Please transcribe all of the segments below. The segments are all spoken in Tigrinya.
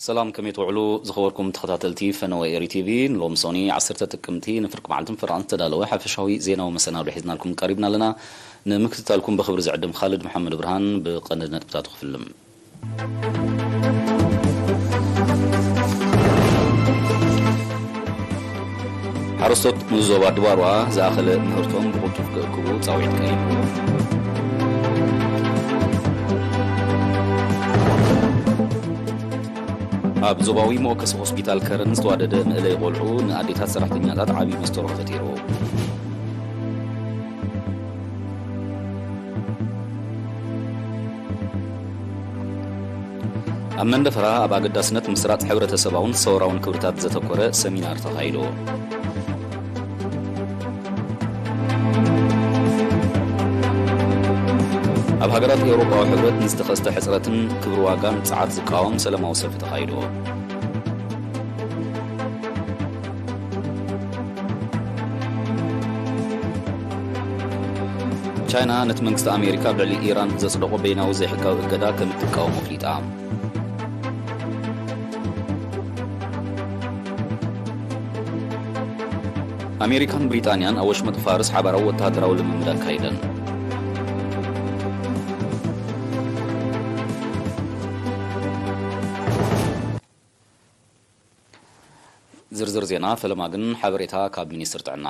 ሰላም፣ ከመይ ትውዕሉ ዝኸበርኩም ተኸታተልቲ ፈነወ ኤሪ ቲቪ? ንሎሚ ሶኒ ዓሰርተ ጥቅምቲ ንፍርቂ መዓልትን ፍርቓን ዝተዳለወ ሓፈሻዊ ዜናዊ መሰናዶ ሒዝናልኩም ቀሪብና ኣለና። ንምክትታልኩም ብኽብሪ ዝዕድም ካልድ መሓመድ ብርሃን። ብቐንዲ ነጥብታቱ ክፍልም። ሓረስቶት ንዞባ ድባርዋ ዝኣኸለ ምህርቶም ብቕልጡፍ ክእክቡ ጻውዒት ቀሪቡ። ኣብ ዞባዊ መወከሲ ሆስፒታል ከረን ዝተዋደደ መእለይ ቆልዑ ንኣዴታት ሰራሕተኛታት ዓቢ መስተሮ ተፈጢሩ። ኣብ መንደፈራ ኣብ ኣገዳስነት ምስራጽ ሕብረተሰባውን ሰውራውን ክብርታት ዘተኮረ ሰሚናር ተኻይዱ። ኣብ ሃገራት ኤውሮጳዊ ሕብረት ንዝተኸስተ ሕጽረትን ክብሪ ዋጋን ጸዓት ዝቃወም ሰላማዊ ሰልፊ ተኻይዱ። ቻይና ነቲ መንግስቲ ኣሜሪካ ኣብ ልዕሊ ኢራን ዘጽደቖ በይናዊ ዘይሕጋዊ እገዳ ከም እትቃወም ኣፍሊጣ። ኣሜሪካን ብሪጣንያን ኣብ ወሽመጥ ፋርስ ሓባራዊ ወተሃደራዊ ልምምድ ኣካይደን። ዝርዝር ዜና ፈለማ ግን ሓበሬታ ካብ ሚኒስትር ጥዕና።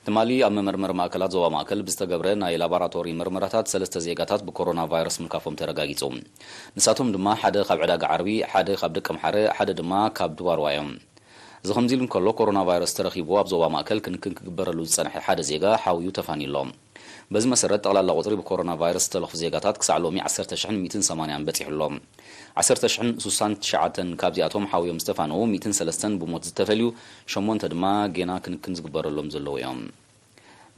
ትማሊ ኣብ መመርመሪ ማእከላት ዞባ ማእከል ብዝተገብረ ናይ ላቦራቶሪ ምርመራታት ሰለስተ ዜጋታት ብኮሮና ቫይረስ ምልካፎም ተረጋጊጹ። ንሳቶም ድማ ሓደ ካብ ዕዳጋ ዓርቢ፣ ሓደ ካብ ደቀምሓረ፣ ሓደ ድማ ካብ ድባርዋ እዮም። እዚ ከምዚ ኢሉ እንከሎ፣ ኮሮና ቫይረስ ተረኺቡ ኣብ ዞባ ማእከል ክንክን ክግበረሉ ዝጸንሐ ሓደ ዜጋ ሓውዩ ተፋንዩ ኣሎ። በዚ መሰረት፣ ጠቕላላ ቁጽሪ ብኮሮና ቫይረስ ዝተለኽፉ ዜጋታት ክሳዕ ሎሚ ዓሰርተ ሽሕን ሚእትን ሰማንያን በጺሑ ኣሎ። ዓሰርተ ሽሕን ስሳን ትሽዓተን ካብዚኣቶም ሓውዮም ዝተፋነዉ፣ ሚእትን ሰለስተን ብሞት ዝተፈልዩ፣ ሸሞንተ ድማ ጌና ክንክን ዝግበረሎም ዘለዉ እዮም።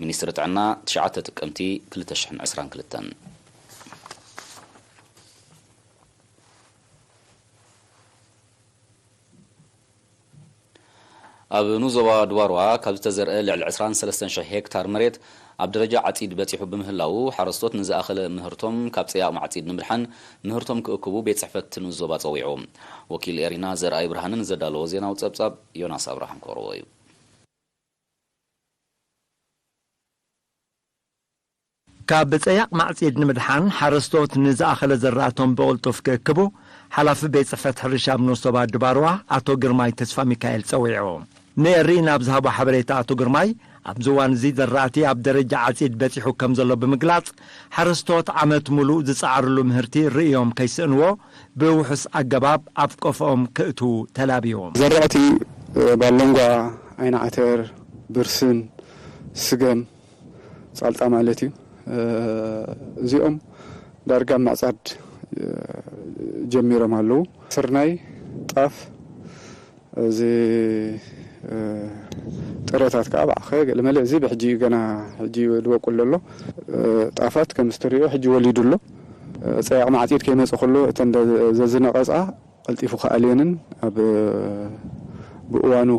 ሚኒስትሪ ጥዕና፣ ትሽዓተ ጥቅምቲ ክልተ ሽሕን ዕስራን ክልተን። ኣብ ንዞባ ድባርዋ ካብ ዝተዘርአ ልዕሊ ዕስራን ሰለስተን ሽሕ ሄክታር መሬት ኣብ ደረጃ ዓጺድ በጺሑ ብምህላዉ፣ ሓረስቶት ንዝኣኸለ ምህርቶም ካብ ጸያቕ ማዕጺድ ንምድሓን ምህርቶም ክእክቡ ቤት ጽሕፈት እቲ ንዞባ ጸዊዑ። ወኪል ኤሪና ዘርኣይ ብርሃነ ንዘዳለዎ ዜናዊ ጸብጻብ ዮናስ ኣብርሃም ከቕርቦ እዩ። ካብ ጸያቕ ማዕጺድ ንምድሓን ሓረስቶት ንዝኣኸለ ዘራእቶም ብቕልጡፍ ክእክቡ ሓላፊ ቤት ጽሕፈት ሕርሻ ኣብ ኖሶባ ድባርዋ ኣቶ ግርማይ ተስፋ ሚካኤል ጸዊዑ። ንኤሪ ናብ ዝሃቦ ሓበሬታ ኣቶ ግርማይ ኣብዚ እዋን እዚ ዘራእቲ ኣብ ደረጃ ዓጺድ በጺሑ ከም ዘሎ ብምግላጽ ሓረስቶት ዓመት ሙሉእ ዝጸዓርሉ ምህርቲ ርእዮም ከይስእንዎ ብውሑስ ኣገባብ ኣብ ቆፎኦም ክእትዉ ተላብዩ። ዘራእቲ ባሎንጓ፣ ዓይኒ ዓተር፣ ብርስን፣ ስገም፣ ጻልጣ ማለት እዩ። እዚኦም ዳርጋ ምዕጻድ ጀሚሮም ኣለዉ። ስርናይ፣ ጣፍ፣ እዚ ጥረታት ከዓ ብዓኸ ገለመለ እዚ ብሕጂ እዩ ገና ሕጂ እዩ ዝበቁል ዘሎ። ጣፋት ከም እትሪኦ ሕጂ ወሊዱ ኣሎ። ጸያቕ ማዕጺድ ከይመጸ ከሎ እተን ዘዝነቐጻ ቀልጢፉ ክኣልየንን ኣብ ብእዋኑ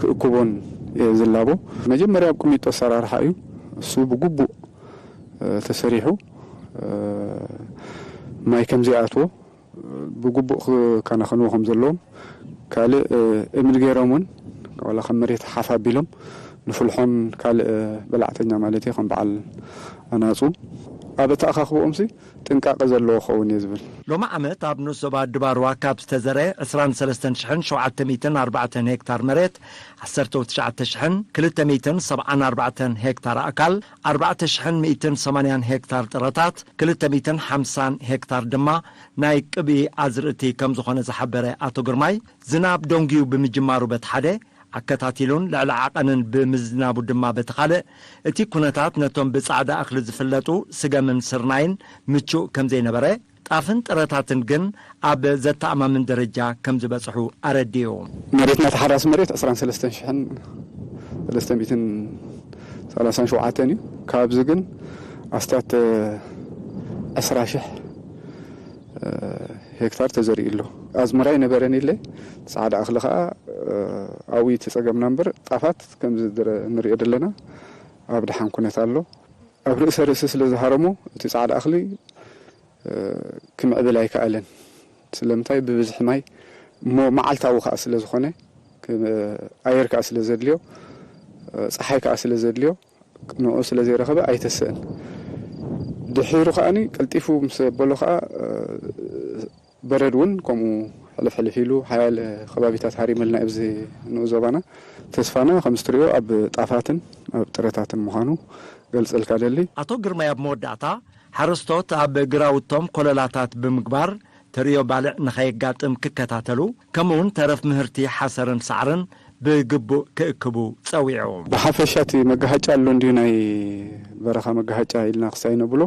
ክእክቦን እየ ዝላቦ። መጀመርያ ኣብ ቅሚጦ ኣሰራርሓ እዩ። እሱ ብግቡእ ተሰሪሑ ማይ ከም ዘይኣትዎ ብግቡእ ክከናኸንዎ ከም ዘለዎም፣ ካልእ እምኒ ገይሮም እውን ዋላ ከም መሬት ሓፍ ኣቢሎም ንፍልሖን ካልእ በላዕተኛ ማለት እዩ ከም በዓል ኣናፁ ኣብ ኣተኣኻኽብኦምሲ ጥንቃቐ ዘለዎ ክኸውን እየ ዝብል። ሎሚ ዓመት ኣብ ንኡስ ዞባ ድባርዋ ካብ ዝተዘርአ ዕስራን ሰለስተን ሽሕን ሸውዓተ ሚእትን ኣርባዕተን ሄክታር መሬት፣ ዓሰርተ ትሽዓተ ሽሕን ክልተ ሚእትን ሰብዓን ኣርባዕተን ሄክታር ኣእካል፣ ኣርባዕተ ሽሕን ሚእትን ሰማንያን ሄክታር ጥረታት፣ ክልተ ሚእትን ሓምሳን ሄክታር ድማ ናይ ቅብኢ ኣዝርእቲ ከም ዝኾነ ዝሓበረ ኣቶ ግርማይ፣ ዝናብ ደንጉዩ ብምጅማሩ በቲ ሓደ፣ ኣከታቲሉን ልዕሊ ዓቐንን ብምዝናቡ ድማ በቲ ካልእ፣ እቲ ኩነታት ነቶም ብጻዕዳ እኽሊ ዝፍለጡ ስገምን ስርናይን ምቹእ ከም ዘይነበረ፣ ጣፍን ጥረታትን ግን ኣብ ዘተኣማምን ደረጃ ከም ዝበጽሑ ኣረዲኡ። መሬትና ተሓራሲ መሬት ዕስራን ሰለስተን ሽሕን ሰለስተ ሚእትን ሰላሳን ሸውዓተን እዩ። ካብዚ ግን ኣስታት ዕስራ ሽሕ ሄክታር ተዘሪኡ ኣሎ። ኣዝመራ ኣይነበረን ኢለ፣ ጻዕዳ እኽሊ ኸኣ ኣብኡ እዩ ተጸገምና እምበር፣ ጣፋት ከምዚ ድረ-፣ ንሪኦ ዘለና ኣብ ደሓን ኩነት ኣሎ። ኣብ ርእሰ ርእሲ ስለ ዝሃረሞ፣ እቲ ጻዕዳ እኽሊ ክምዕብል ኣይከኣለን። ስለምንታይ? ብብዝሒ ማይ እሞ መዓልታዊ ከዓ ስለ ዝኾነ፣ ክ-፣ ኣየር ከዓ ስለ ዘድልዮ፣ እ፣ ፀሓይ ከዓ ስለ ዘድልዮ፣ ንኡ ስለ ዘይረኸበ ኣይተስእን። ድሒሩ ከዓኒ ቀልጢፉ ምስ በሎ ከዓ፣ እ፣ በረድ እውን ከምኡ ሕልፍ ሕልፍ ኢሉ ሓያለ ከባቢታት ሃሪመልና ኣብዚ ንኡ ዞባና። ተስፋና ከምዚ ትሪኦ ኣብ ጣፋትን ኣብ ጥረታትን ምዃኑ ገልጸልካ ደሊ። ኣቶ ግርማይ ኣብ መወዳእታ፣ ሓረስቶት ኣብ ግራውቶም ኮለላታት ብምግባር ተርእዮ ባልዕ ንኸየጋጥም ክከታተሉ፣ ከምኡውን ተረፍ ምህርቲ ሓሰርን ሳዕርን ብግቡእ ክእክቡ ጸዊዑ። ብሓፈሻ እቲ መጋሃጫ ኣሎ እንድዩ፣ ናይ በረኻ መጋሃጫ ኢልና ክሳይ ነብሎ፣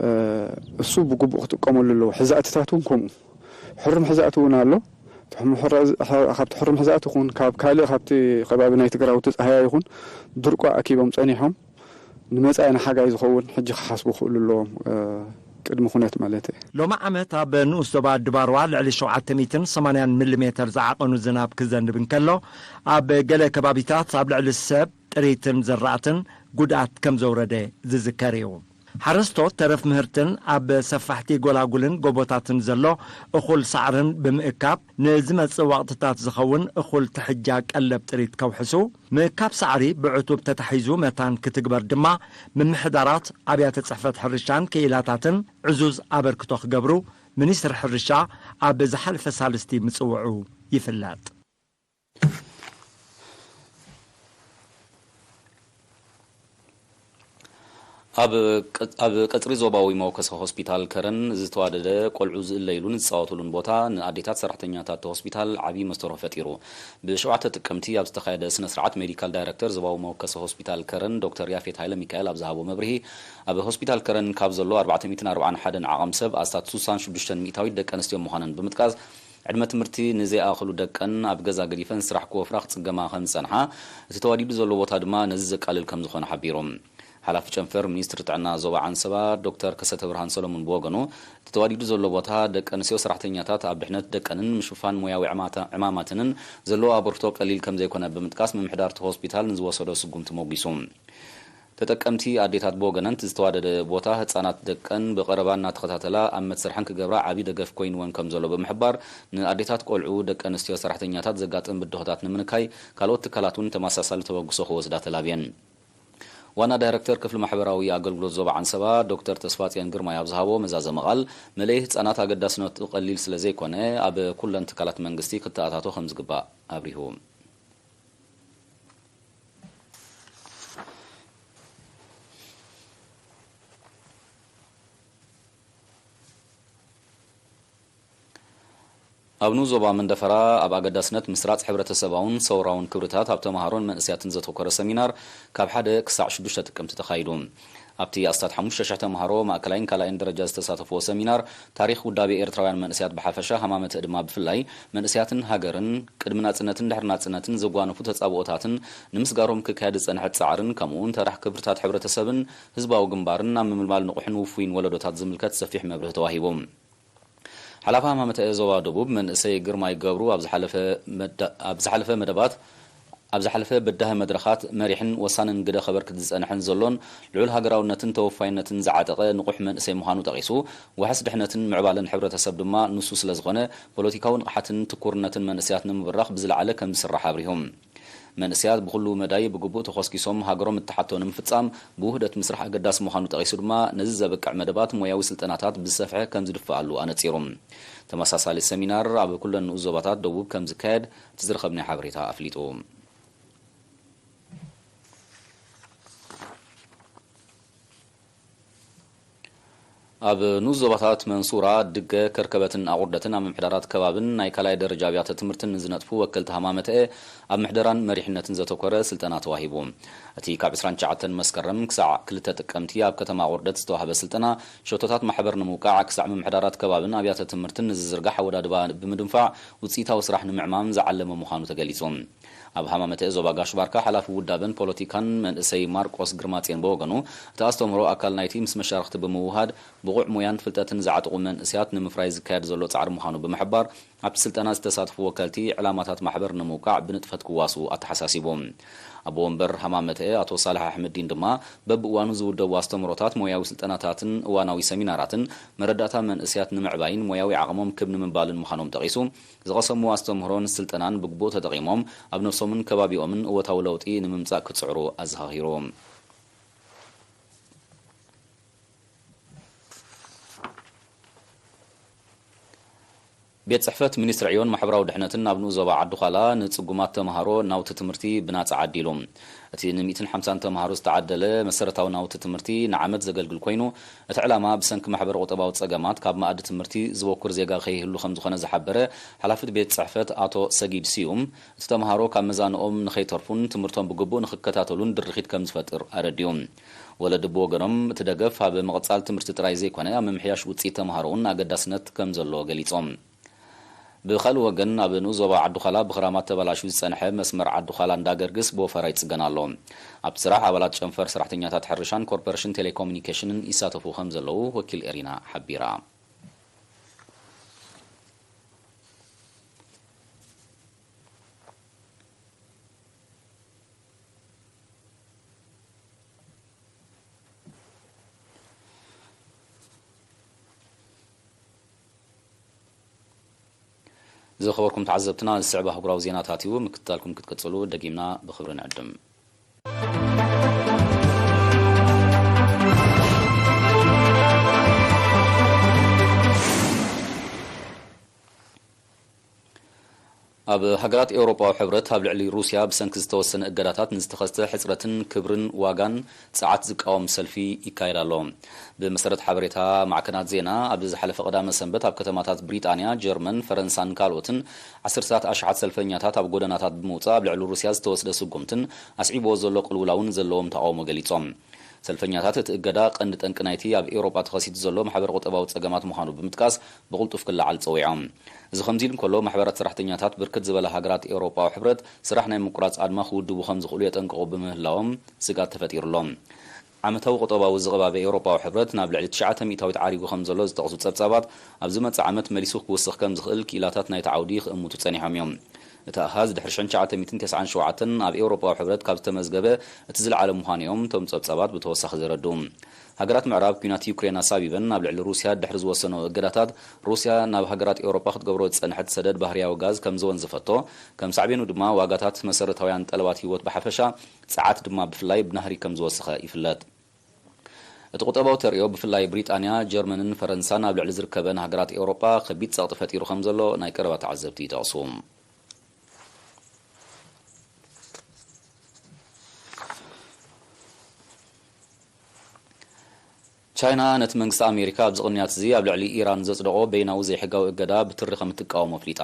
እ፣ እሱ ብግቡእ ክጥቀመሉ ኣለዎ። ሕዛእትታት እውን ከምኡ። ሕሩም ሕዛእቲ እውን ኣሎ። እቲ ሕሙ-፣ ሕራ-፣ ካብቲ ሕሩም ሕዛእቲ ይኹን ካብ ካልእ፣ ካብቲ ከባቢ ናይ ትግራውቲ ጻህያ ይኹን ድርቋ ኣኪቦም ጸኒሖም፣ ንመጻኢ ንሓጋይ ዝኸውን ሕጂ ክሓስቡ ክኽእሉ ኣለዎም፣ እ፣ ቅድሚ ኩነት ማለት እየ። ሎሚ ዓመት ኣብ ንኡስ ዞባ ድባርዋ ልዕሊ ሸውዓተ ሚእትን ሰማንያን ሚሊ ሜተር ዝዓቐኑ ዝናብ ክዘንብ እንከሎ፣ ኣብ ገለ ከባቢታት ኣብ ልዕሊ ሰብ፣ ጥሪትን ዘራእትን ጉድኣት ከም ዘውረደ ዝዝከር እዩ። ሓረስቶት ተረፍ ምህርትን ኣብ ሰፋሕቲ ጎላጉልን ጎቦታትን ዘሎ እኹል ሳዕርን ብምእካብ፣ ንዝመጽእ ወቕትታት ዝኸውን እኹል ትሕጃ ቀለብ ጥሪት ከውሕሱ፣ ምእካብ ሳዕሪ ብዕቱብ ተታሒዙ መታን ክትግበር ድማ፣ ምምሕዳራት፣ ኣብያተ ጽሕፈት ሕርሻን ክኢላታትን ዕዙዝ ኣበርክቶ ክገብሩ፣ ሚኒስትሪ ሕርሻ ኣብ ዝሓለፈ ሳልስቲ ምጽውዑ ይፍለጥ። ኣብ ቀ-፣ ኣብ ቀጽሪ ዞባዊ መወከሲ ሆስፒታል ከረን ዝተዋደደ ቆልዑ ዝእለይሉን ዝጻወቱሉን ቦታ ንኣዴታት ሰራሕተኛታት እቲ ሆስፒታል ዓቢ መስተርሆ ፈጢሩ። ብሸውዓተ ጥቅምቲ ኣብ ዝተኻየደ ስነ ስርዓት ሜዲካል ዳይረክተር ዞባዊ መወከሲ ሆስፒታል ከረን ዶክተር ያፌት ሃይለ ሚካኤል ኣብ ዝሃቦ መብርሂ፣ ኣብ ሆስፒታል ከረን ካብ ዘሎ ኣርባዕተ ሚእትን ኣርባዓን ሓደን ዓቐም ሰብ ኣስታት ስሳን ሽዱሽተን ሚእታዊት ደቂ ኣንስትዮ ምዃነን ብምጥቃስ፣ ዕድመ ትምህርቲ ንዘይኣኽሉ ደቀን ኣብ ገዛ ገዲፈን ስራሕ ክወፍራ ክጽገማ ከም ዝጸንሓ፣ እቲ ተዋዲዱ ዘሎ ቦታ ድማ ነዚ ዘቃልል ከም ዝኾነ ሓቢሩ። ሓላፊ ጨንፈር ሚኒስትሪ ጥዕና ዞባ ዓንሰባ ዶክተር ከሰተ ብርሃን ሰሎሙን ብወገኑ፣ እቲ ተዋዲዱ ዘሎ ቦታ ደቂ ኣንስትዮ ሰራሕተኛታት ኣብ ድሕነት ደቀንን ምሽፋን ሞያዊ ዕማታ-፣ ዕማማትንን ዘለዎ ኣበርክቶ ቀሊል ከም ዘይኮነ ብምጥቃስ፣ ምምሕዳር እቲ ሆስፒታል ንዝወሰዶ ስጉምቲ ሞጒሱ። ተጠቀምቲ ኣዴታት ብወገነን፣ እቲ ዝተዋደደ ቦታ ህጻናት ደቀን ብቐረባ እናተኸታተላ ኣብ መሰርሐን ክገብራ ዓቢ ደገፍ ኮይንወን ከም ዘሎ ብምሕባር፣ ንኣዴታት ቆልዑ፣ ደቂ ኣንስትዮ ሰራሕተኛታት ዘጋጥም ብድሆታት ንምንካይ፣ ካልኦት ትካላት እውን ተመሳሳሊ ተበግሶ ክወስዳ ተላብየን። ዋና ዳይረክተር ክፍሊ ማሕበራዊ ኣገልግሎት ዞባ ዓንሰባ ዶክተር ተስፋጽዮን ግርማይ ኣብ ዝሃቦ መዛዘሚ ቃል፣ መለይ ህጻናት ኣገዳስነቱ ቀሊል ስለ ዘይኮነ፣ ኣብ ኩለን ትካላት መንግስቲ ክተኣታቶ ከም ዝግባእ ኣብሪሁ። ኣብ ንኡስ ዞባ መንደፈራ ኣብ ኣገዳስነት ምስራጽ ሕብረተሰባውን ሰውራውን ክብርታት ኣብ ተመሃሮን መንእሰያትን ዘተኮረ ሰሚናር ካብ ሓደ ክሳዕ ሽዱሽተ ጥቅምቲ ተኻይዱ። ኣብቲ ኣስታት ሓሙሽተ ሽሕ ተመሃሮ ማእከላይን ካልኣይን ደረጃ ዝተሳተፍዎ ሰሚናር፣ ታሪኽ ውዳቤ ኤርትራውያን መንእሰያት ብሓፈሻ፣ ሃማመተ ድማ ብፍላይ፣ መንእሰያትን ሃገርን፣ ቅድሚ ናጽነትን ድሕሪ ናጽነትን ዘጓነፉ ተጻብኦታትን ንምስጋሮም ክካየድ ዝጸንሐ ጻዕርን፣ ከምኡውን ተራሕ ክብርታት ሕብረተሰብን ህዝባዊ ግንባርን ኣብ ምምልማል ንቑሕን ውፉይን ወለዶታት ዝምልከት ሰፊሕ መብርሂ ተዋሂቡ። ሓላፊ ሃማመተ ዞባ ደቡብ መንእሰይ ግርማይ ገብሩ ኣብ ዝሓለፈ መዳ-፣ ኣብ ዝሓለፈ መደባት፣ ኣብ ዝሓለፈ በዳሂ መድረኻት መሪሕን ወሳንን ግደ ከበርክት ዝጸንሐን ዘሎን ልዑል ሃገራውነትን ተወፋይነትን ዝዓጠቐ ንቑሕ መንእሰይ ምዃኑ ጠቒሱ፣ ዋሕስ ድሕነትን ምዕባለን ሕብረተሰብ ድማ ንሱ ስለ ዝኾነ፣ ፖለቲካዊ ንቕሓትን ትኩርነትን መንእሰያት ንምብራኽ ብዝለዓለ ከም ዝስራሕ ኣብሪሁ። መንእሰያት ብኹሉ መዳይ ብግቡእ ተኾስኪሶም ሃገሮም እትሓቶ ንምፍጻም ብውህደት ምስራሕ ኣገዳሲ ምዃኑ ጠቒሱ ድማ፣ ነዚ ዘብቅዕ መደባት ሞያዊ ስልጠናታት ብዝሰፍሐ ከም ዝድፍኣሉ ኣነጺሩ። ተመሳሳሊ ሰሚናር ኣብ ኩለን ንኡስ ዞባታት ደቡብ ከም ዝካየድ እቲ ዝረኸብናዮ ሓበሬታ ኣፍሊጡ። ኣብ ንኡስ ዞባታት መንሱራ፣ ድገ፣ ከርከበትን ኣቑርደትን ኣብ ምምሕዳራት ከባብን ናይ ካልኣይ ደረጃ ኣብያተ ትምህርትን ንዝነጥፉ ወከልቲ ሃማመተኤ ኣብ ምሕደራን መሪሕነትን ዘተኮረ ስልጠና ተዋሂቡ። እቲ ካብ ዕስራን ትሽዓተን መስከረም ክሳዕ ክልተ ጥቅምቲ ኣብ ከተማ ኣቑርደት ዝተዋህበ ስልጠና፣ ሸቶታት ማሕበር ንምውቃዕ ክሳዕ ምምሕዳራት ከባብን ኣብያተ ትምህርትን ንዝዝርጋሕ ኣወዳድባ ብምድንፋዕ ውጽኢታዊ ስራሕ ንምዕማም ዝዓለመ ምዃኑ ተገሊጹ። ኣብ ሃማመተ ዞባ ጋሽ ባርካ ሓላፊ ውዳበን ፖለቲካን መንእሰይ ማርቆስ ግርማጽዮን ብወገኑ፣ እቲ ኣስተምህሮ ኣካል ናይቲ ምስ መሻርኽቲ ብምውሃድ ብቑዕ ሞያን ፍልጠትን ዝዓጠቑ መንእሰያት ንምፍራይ ዝካየድ ዘሎ ጻዕሪ ምዃኑ ብምሕባር፣ ኣብቲ ስልጠና ዝተሳተፉ ወከልቲ፣ ዕላማታት ማሕበር ንምውቃዕ ብንጥፈት ክዋስኡ ኣተሓሳሲቡ። ኣቦ ወንበር ሃማመተኤ ኣቶ ሳልሕ ኣሕመዲን ድማ፣ በብእዋኑ ዝውደቡ ኣስተምህሮታት፣ ሞያዊ ስልጠናታትን እዋናዊ ሰሚናራትን፣ መረዳእታ መንእሰያት ንምዕባይን ሞያዊ ዓቕሞም ክብ ንምባልን ምዃኖም ጠቒሱ፣ ዝቐሰምዎ ኣስተምህሮን ስልጠናን ብግቡእ ተጠቒሞም፣ ኣብ ነፍሶምን ከባቢኦምን እወታዊ ለውጢ ንምምጻእ ክጽዕሩ ኣዘኻኺሩ። ቤት ጽሕፈት ሚኒስትሪ ዕዮን ማሕበራዊ ድሕነትን ኣብ ንኡስ ዞባ ዓዲ ዃላ ንጽጉማት ተምሃሮ ናውቲ ትምህርቲ ብናጻ ዓዲሉ። እቲ ን ሚእትን ሓምሳን ተምሃሮ ዝተዓደለ መሰረታዊ ናውቲ ትምህርቲ ንዓመት ዘገልግል ኮይኑ፣ እቲ ዕላማ ብሰንኪ ማሕበረ ቁጠባዊ ጸገማት ካብ መኣዲ ትምህርቲ ዝበኩር ዜጋ ከይህሉ ከም ዝኾነ ዝሓበረ ሓላፊ ቤት ጽሕፈት ኣቶ ሰጊድ ስዩም፣ እቲ ተምሃሮ ካብ መዛንኦም ንኸይተርፉን ትምህርቶም ብግቡእ ንኽከታተሉን ድርኺት ከም ዝፈጥር ኣረዲኡ። ወለዲ ብወገኖም፣ እቲ ደገፍ ኣብ ምቕጻል ትምህርቲ ጥራይ ዘይኮነ፣ ኣብ ምምሕያሽ ውጽኢት ተምሃሮ እውን ኣገዳስነት ከም ዘለዎ ገሊጾም። ብኻልእ ወገን፣ ኣብ ንኡስ ዞባ ዓዲ ዃላ ብኽራማት ተበላሽዩ ዝጸንሐ መስመር ዓዲ ዃላ እንዳገርግስ ብወፈራ ይጽገን ኣሎ። ኣብቲ ስራሕ ኣባላት ጨንፈር ሰራሕተኛታት ሕርሻን ኮርፖሬሽን ቴሌኮሙኒኬሽንን ይሳተፉ ከም ዘለዉ ወኪል ኤሪና ሓቢራ። ዝኸበርኩም ተዓዘብትና፣ ዝስዕብ ኣህጉራዊ ዜናታት እዩ። ምክትታልኩም ክትቅጽሉ ደጊምና ብኽብሪ ንዕድም። ኣብ ሃገራት ኤውሮጳዊ ሕብረት ኣብ ልዕሊ ሩስያ ብሰንኪ ዝተወሰነ እገዳታት ንዝተኸስተ ሕጽረትን ክብርን ዋጋን ጸዓት ዝቃወም ሰልፊ ይካየድ ኣሎ። ብመሰረት ሓበሬታ ማዕከናት ዜና፣ ኣብዚ ዝሓለፈ ቀዳመ ሰንበት ኣብ ከተማታት ብሪጣንያ፣ ጀርመን፣ ፈረንሳን ካልኦትን ዓሰርተታት ኣሽሓት ሰልፈኛታት ኣብ ጎደናታት ብምውጻእ ኣብ ልዕሊ ሩስያ ዝተወስደ ስጉምትን ኣስዒብዎ ዘሎ ቅልውላውን ዘለዎም ተቓውሞ ገሊጾም። ሰልፈኛታት እቲ እገዳ ቀንዲ ጠንቂ ናይቲ ኣብ ኤውሮጳ ተኸሲቱ ዘሎ ማሕበረ ቁጠባዊ ጸገማት ምዃኑ ብምጥቃስ ብቕልጡፍ ክለዓል ጸዊዖም። እዚ ከምዚ ኢሉ እንከሎ፣ ማሕበራት ሰራሕተኛታት ብርክት ዝበላ ሃገራት ኤውሮጳዊ ሕብረት ስራሕ ናይ ምቁራጽ ኣድማ ክውድቡ ከም ዝኽእሉ የጠንቅቑ ብምህላዎም ስግኣት ተፈጢሩ ኣሎ። ዓመታዊ ቁጠባዊ ዝቕባበ ኤውሮጳዊ ሕብረት ናብ ልዕሊ ትሽዓተ ሚእታዊት ዓሪጉ ከም ዘሎ ዝጠቕሱ ጸብጻባት፣ ኣብ ዝመጽእ ዓመት መሊሱ ክውስኽ ከም ዝኽእል ክኢላታት ናይቲ ዓውዲ ክእምቱ ጸኒሖም እዮም። እቲ ኣሃዝ ድሕሪ ሽሕን ትሽዓተ ሚእትን ተስዓን ሸውዓተን ኣብ ኤውሮጳዊ ሕብረት ካብ ዝተመዝገበ እቲ ዝለዓለ ምዃኑ እዮም እቶም ጸብጻባት ብተወሳኺ ዘረድኡ። ሃገራት ምዕራብ ኲናት ዩክሬን ኣሳቢበን ኣብ ልዕሊ ሩስያ ድሕሪ ዝወሰነኦ እገዳታት፣ ሩስያ ናብ ሃገራት ኤውሮጳ ክትገብሮ ዝጸንሐት ሰደድ ባህርያዊ ጋዝ ከም ዝወንዘፈቶ፣ ከም ሳዕቤኑ ድማ ዋጋታት መሰረታውያን ጠለባት ህይወት ብሓፈሻ፣ ጸዓት ድማ ብፍላይ ብናህሪ ከም ዝወሰኸ ይፍለጥ። እቲ ቁጠባዊ ተርእዮ ብፍላይ ብሪጣንያ፣ ጀርመንን ፈረንሳን ኣብ ልዕሊ ዝርከበን ሃገራት ኤውሮጳ ከቢድ ጸቕጢ ፈጢሩ ከም ዘሎ ናይ ቀረባ ተዓዘብቲ ይጠቕሱ። ቻይና ነቲ መንግስቲ ኣሜሪካ ኣብዚ ቅንያት እዚ ኣብ ልዕሊ ኢራን ዘጽደቖ በይናዊ ዘይሕጋዊ እገዳ ብትሪ ከም እትቃወሞ ኣፍሊጣ።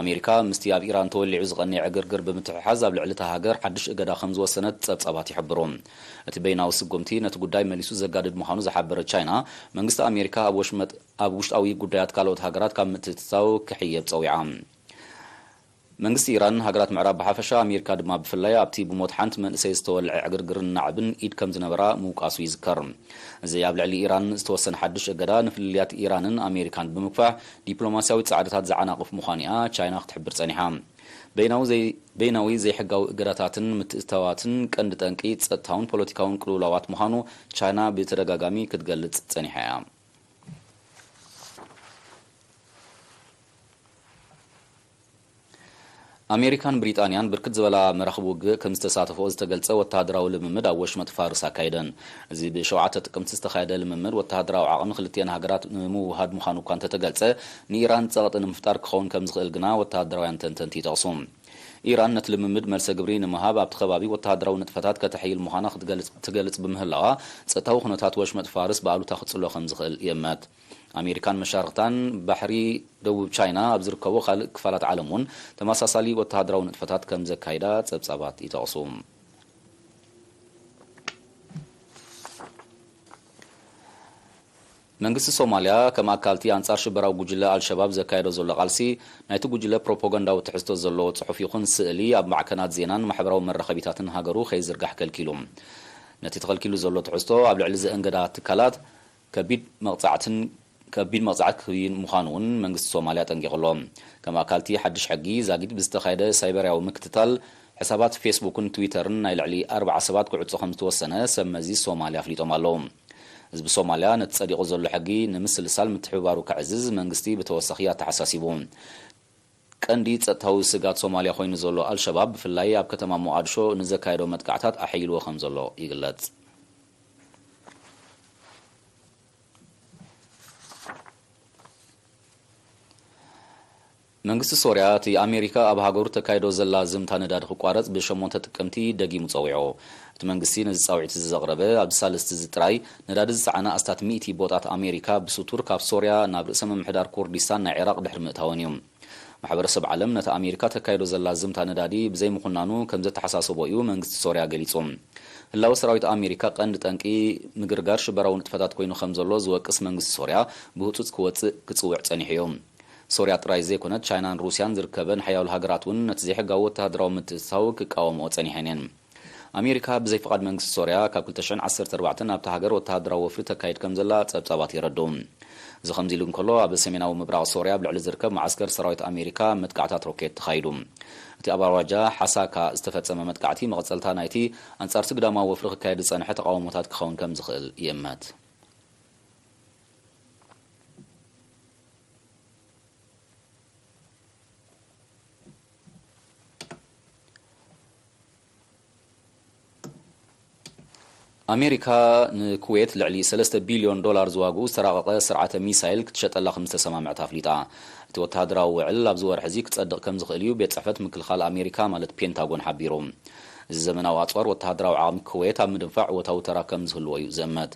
ኣሜሪካ ምስቲ ኣብ ኢራን ተወሊዑ ዝቐንየ ዕግርግር ብምትሕሓዝ ኣብ ልዕሊ እታ ሃገር ሓድሽ እገዳ ከም ዝወሰነት ጸብጻባት ይሕብሩ። እቲ በይናዊ ስጉምቲ ነቲ ጉዳይ መሊሱ ዘጋድድ ምዃኑ ዝሓበረት ቻይና፣ መንግስቲ ኣሜሪካ ኣብ ወሽመጥ ኣብ ውሽጣዊ ጉዳያት ካልኦት ሃገራት ካብ ምትእትታው ክሕየብ ጸዊዓ። መንግስቲ ኢራን፣ ሃገራት ምዕራብ ብሓፈሻ፣ ኣሜሪካ ድማ ብፍላይ ኣብቲ ብሞት ሓንቲ መንእሰይ ዝተወልዐ ዕግርግርን ናዕብን ኢድ ከም ዝነበራ ምውቃሱ ይዝከር። እዚ ኣብ ልዕሊ ኢራን ዝተወሰነ ሓድሽ እገዳ ንፍልልያት ኢራንን ኣሜሪካን ብምግፋሕ ዲፕሎማስያዊ ጻዕርታት ዝዓናቕፍ ምዃኑ እያ ቻይና ክትሕብር ጸኒሓ። በይናዊ ዘይ-፣ በይናዊ ዘይሕጋዊ እገዳታትን ምትእትታዋትን ቀንዲ ጠንቂ ጸጥታውን ፖለቲካውን ቅልውላዋት ምዃኑ ቻይና ብተደጋጋሚ ክትገልጽ ጸኒሓ እያ። ኣሜሪካን ብሪጣንያን ብርክት ዝበላ መራኽብ ውግእ ከም ዝተሳተፈኦ ዝተገልጸ ወተሃደራዊ ልምምድ ኣብ ወሽመጥ ፋርስ ኣካይደን። እዚ ብሸውዓተ ጥቅምቲ ዝተኻየደ ልምምድ ወተሃደራዊ ዓቕሚ ክልቲአን ሃገራት ንምውሃድ ምዃኑ እኳ እንተተገልጸ፣ ንኢራን ጸቕጢ ንምፍጣር ክኸውን ከም ዝኽእል ግና ወተሃደራውያን ተንተንቲ ይጠቕሱ። ኢራን ነቲ ልምምድ መልሰ ግብሪ ንምሃብ ኣብቲ ከባቢ ወተሃደራዊ ንጥፈታት ከተሐይል ምዃና ክትገልጽ፣ ትገልጽ ብምህላዋ፣ ጸጥታዊ ኩነታት ወሽመጥ ፋርስ ብኣሉታ ክጽሎ ከም ዝኽእል ይእመት። ኣሜሪካን መሻርኽታን ባሕሪ ደቡብ ቻይና ኣብ ዝርከቡ ካልእ ክፋላት ዓለም እውን ተመሳሳሊ ወተሃደራዊ ንጥፈታት ከም ዘካይዳ ጸብጻባት ይጠቕሱ። መንግስቲ ሶማልያ ከም ኣካልቲ ኣንጻር ሽበራዊ ጉጅለ ኣልሸባብ ዘካየዶ ዘሎ ቃልሲ፣ ናይቲ ጉጅለ ፕሮፓጋንዳዊ ትሕዝቶ ዘለዎ ጽሑፍ ይኹን ስእሊ ኣብ ማዕከናት ዜናን ማሕበራዊ መራኸቢታትን ሃገሩ ከይዝርጋሕ ከልኪሉ። ነቲ ተኸልኪሉ ዘሎ ትሕዝቶ ኣብ ልዕሊ ዘእንገዳ ትካላት ከቢድ መቕጻዕትን ከቢድ መቕጻዕቲ ክብይን ምዃኑ እውን መንግስቲ ሶማልያ ኣጠንቂቑ ኣሎ። ከም ኣካልቲ ሓድሽ ሕጊ ዛጊድ ብዝተኻየደ ሳይበርያዊ ምክትታል፣ ሕሳባት ፌስቡክን ትዊተርን ናይ ልዕሊ ኣርብዓ ሰባት ክዕጾ ከም ዝተወሰነ ሰብ መዚ ሶማልያ ኣፍሊጦም ኣለዉ። ህዝቢ ሶማልያ ነቲ ጸዲቑ ዘሎ ሕጊ ንምስልሳል ምትሕብባሩ ከዕዝዝ መንግስቲ ብተወሳኺ ኣተሓሳሲቡ። ቀንዲ ጸጥታዊ ስግኣት ሶማልያ ኮይኑ ዘሎ ኣልሸባብ ብፍላይ ኣብ ከተማ ሞቓድሾ ንዘካየዶ መጥቃዕታት ኣሐይልዎ ከም ዘሎ ይግለጽ። መንግስቲ ሶርያ እቲ ኣሜሪካ ኣብ ሃገሩ ተካይዶ ዘላ ዝምታ ነዳዲ ክቋረጽ ብሸሞንተ ጥቅምቲ ደጊሙ ጸዊዑ። እቲ መንግስቲ ነዚ ጻውዒት እዚ ዘቕረበ ኣብዚ ሳልስቲ እዚ ጥራይ ነዳዲ ዝጸዓና ኣስታት ሚእቲ ቦጣት ኣሜሪካ ብስቱር ካብ ሶርያ ናብ ርእሰ ምምሕዳር ኩርዲስታን ናይ ዒራቕ ድሕሪ ምእታወን እዩ። ማሕበረሰብ ዓለም ነቲ ኣሜሪካ ተካይዶ ዘላ ዝምታ ነዳዲ ብዘይምኹናኑ ከም ዘተሓሳሰቦ እዩ መንግስቲ ሶርያ ገሊጹ። ህላወ ሰራዊት ኣሜሪካ ቀንዲ ጠንቂ ምግርጋር ሽበራዊ ንጥፈታት ኮይኑ ከም ዘሎ ዝወቅስ መንግስቲ ሶርያ ብህጹጽ ክወጽእ ክጽውዕ ጸኒሑ እዩ። ሶርያ ጥራይ ዘይኮነት ቻይናን ሩስያን ዝርከበን ሓያሎ ሃገራት እውን ነቲ ዘይሕጋዊ ወተሃደራዊ ምትእትታው ክቃወምኦ ጸኒሐን እየን። ኣሜሪካ ብዘይ ፍቓድ መንግስቲ ሶርያ ካብ ክልተ ሽሕን ዓሰርተ ኣርባዕተን ኣብታ ሃገር ወተሃደራዊ ወፍሪ ተካይድ ከም ዘላ ጸብጻባት የረድኡ። እዚ ከምዚ ኢሉ እንከሎ፣ ኣብ ሰሜናዊ ምብራቕ ሶርያ ኣብ ልዕሊ ዝርከብ መዓስከር ሰራዊት ኣሜሪካ መጥቃዕታት ሮኬት ተኻይዱ። እቲ ኣብ ኣውራጃ ሓሳካ ዝተፈጸመ መጥቃዕቲ መቐጸልታ ናይቲ ኣንጻርቲ ግዳማዊ ወፍሪ ክካየድ ዝጸንሐ ተቓውሞታት ክኸውን ከም ዝኽእል ይእመት። ኣሜሪካ ንኩዌት ልዕሊ ሰለስተ ቢልዮን ዶላር ዝዋግኡ ዝተራቐቐ ስርዓተ ሚሳይል ክትሸጠላ ከም ዝተሰማምዐት ኣፍሊጣ። እቲ ወተሃደራዊ ውዕል ኣብዚ ወርሒ እዚ ክጸድቕ ከም ዝኽእል እዩ ቤት ጽሕፈት ምክልኻል ኣሜሪካ ማለት ፔንታጎን ሓቢሩ። እዚ ዘመናዊ ኣጽዋር ወተሃደራዊ ዓቕሚ ኩዌት ኣብ ምድንፋዕ እወታዊ ተራ ከም ዝህልዎ እዩ ዝእመት።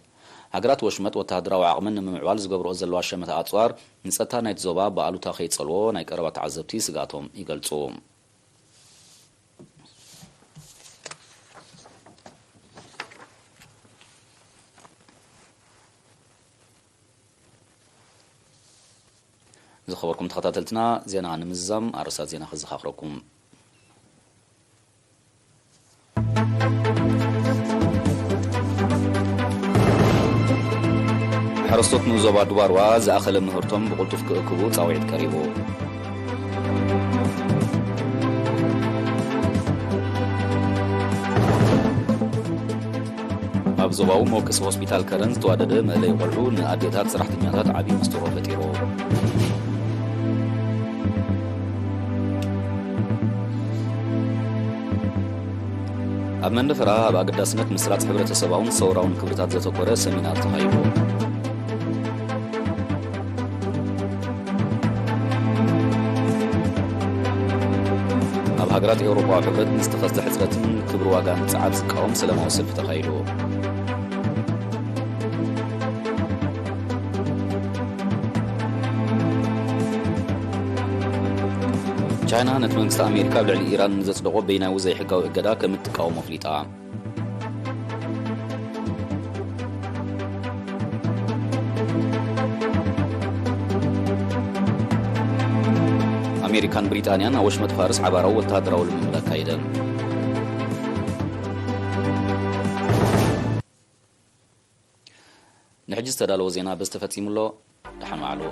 ሃገራት ወሽመጥ ወተሃደራዊ ዓቕመን ንምምዕባል ዝገብርኦ ዘለዋ ሸመተ ኣጽዋር ንጸጥታ ናይቲ ዞባ ብኣሉታ ከይጸልዎ ናይ ቀረባ ተዓዘብቲ ስግኣቶም ይገልጹ። ዝኸበርኩም ተኸታተልትና፣ ዜና ንምዝዛም ኣርእስታት ዜና ከዘኻኽረኩም። ሓረስቶት ንዞባ ዱባርዋ ዝኣኸለ ምህርቶም ብቕልጡፍ ክእክቡ ጻውዒት ቀሪቡ። ኣብ ዞባዊ መወከሲ ሆስፒታል ከረን ዝተዋደደ መእለይ ቆልዑ ንኣዴታት ሰራሕተኛታት ዓብዪ ምስትሮ ፈጢሩ። ኣብ መንደፈራ ኣብ ኣገዳስነት ምስራጽ ሕብረተሰባውን ሰውራውን ክብርታት ዘተኮረ ሰሚናር ተኻይዱ። ኣብ ሃገራት ኤውሮጳዊ ሕብረት ንዝተኸስተ ሕጽረትን ክብሪ ዋጋን ጸዓት ዝቃወም ሰላማዊ ሰልፊ ተኻይዱ። ቻይና ነቲ መንግስቲ ኣሜሪካ ኣብ ልዕሊ ኢራን ንዘጽደቖ በይናዊ ዘይሕጋዊ እገዳ ከም እትቃወሞ ኣፍሊጣ። ኣሜሪካን ብሪጣንያን ኣብ ወሽመጥ ፋርስ ሓባራዊ ወተሃደራዊ ልምምድ ኣካይደን። ንሕጂ ዝተዳለወ ዜና በዚ ተፈጺሙ ኣሎ። ደሓን ዋዕሉ።